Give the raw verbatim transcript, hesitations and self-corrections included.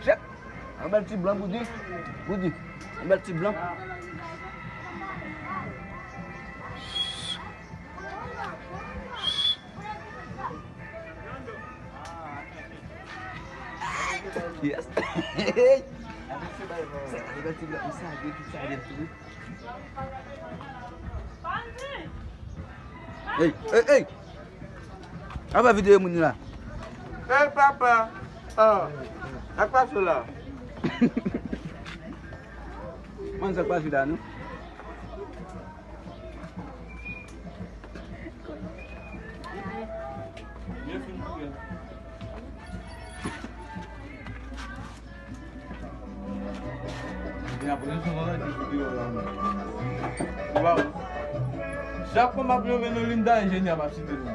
Chèk. Yon bèl ti blan, Goody. Goody. Yon bèl ti blan. Yes. Sa, yon bèl ti blan. Sa, yon ti sa, yon ti. Ey, ey, ey! Apa videyo moun la? Ey, papa! Ah, sa k pase la? Mwen, sa k pase la, non? Byen fini, byen. Gen apre, se yon lòt videyo la, men. Waw. Chak fwa m ap nonmen non Linda, enjenyè m ap site non.